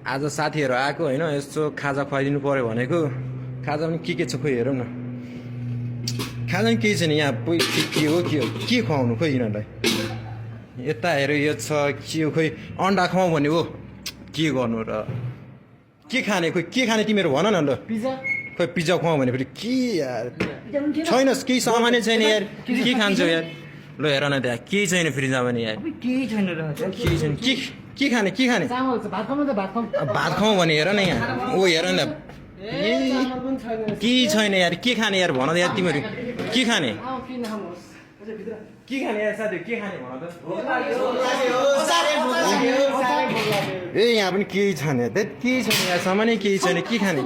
आज साथीहरू आएको होइन यसो खाजा खुवाइदिनु पर्यो भनेको खाजा पनि के छ खोइ हेरौँ न खाजा पनि केही छैन यहाँ के हो के खुवाउनु खोइ यिनीहरूलाई यता हेर यो छ के हो खोइ अन्डा खुवाउँ भने हो के गर्नु र के खाने खोइ के खाने तिमीहरू भन न ल खोइ पिज्जा खुवाउँ भने फेरि के यार छैनस् केही सामानै छैन यार के खान्छौ यार ल हेर न त्यहाँ केही छैन फ्रिजमा पनि यार केही छैन र केही छैन के खाने चामल छ भात खाउँ न त भात खाउँ भने हेर न यहाँ ओ हेर न केही छैन यार के खाने यार भन त यार तिमीहरू के खाने के खाने यार साथी के खाने भन त ए यहाँ पनि केही छैन केही छैन यार सामानै केही छैन के खाने